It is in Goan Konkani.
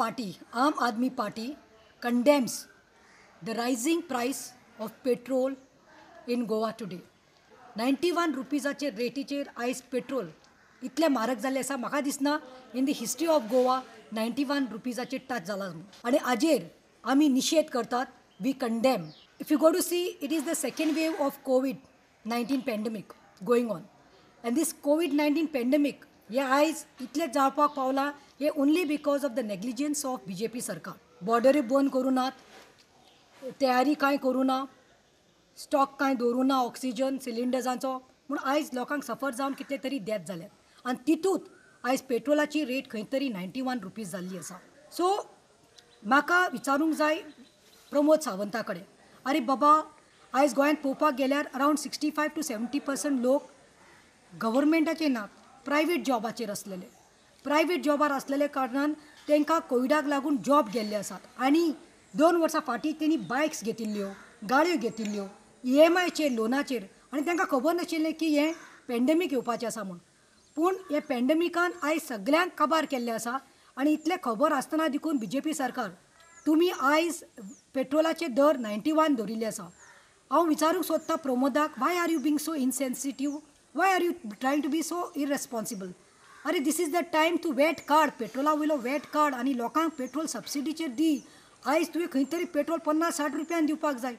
Party, Aam Aadmi Party condemns the rising price of petrol in Goa today. 91 रुपीजाचेर रेटीचेर आयज पेट्रोल इतलें म्हारग जाल्लें आसा, म्हाका दिसना in the history of Goa 91 रुपीजाचेर touch जाला म्हूण. आनी हाजेर आमी निशेध करतात. We condemn. If you go to see, it is the second wave of COVID-19 pandemic going on, and this COVID-19 pandemic हे आयज इतलें जावपाक पावलां हे only because of the negligence of BJP सरकार. बॉर्डरी बंद करूं नात, तयारी कांय करूं ना, स्टॉक कांय दवरूं ना ऑक्सिजन सिलिंडर्सांचो, म्हूण आयज लोकांक सफर जावन कितले तरी डेथ जाल्यात. आनी तितूंत आयज पेट्रोलाची रेट खंय तरी 91 रुपीज जाल्ली आसा. सो म्हाका विचारूंक जाय प्रमोद सावंता कडेन, आरे बाबा, आयज गोंयांत पळोवपाक गेल्यार अरावंड 65 टू 70% लोक गव्हर्मेंटाचे ना, प्रायवेट जॉबाचेर आसलेले. प्रायवेट जॉबार आसलेले कारणान तांकां कोविडाक लागून जॉब गेल्ले आसात. आनी 2 वर्सां फाटीं तेणी बायक्स घेतिल्ल्यो, गाडयो घेतिल्ल्यो EMIचेर, लोनाचेर, आनी तांकां खबर नाशिल्लें की हें पेंडेमीक येवपाचें आसा म्हूण. पूण हे पेंडेमिकान आयज सगल्यांक काबार केल्लें आसा. आनी इतलें खबर आसतना देखून BJP सरकार तुमी आयज पेट्रोलाचे दर 91 दवरिल्ले आसा. हांव विचारूंक सोदतां प्रमोदाक, why are you being so insensitive, why are you trying to be so irresponsible? अरे this is the time to VAT काड, पेट्रोला वयलो वॅट काड आनी लोकांक पेट्रोल सबसिडीचेर दी. आयज तुवें खंय तरी पेट्रोल 50-60 रुपयान दिवपाक जाय.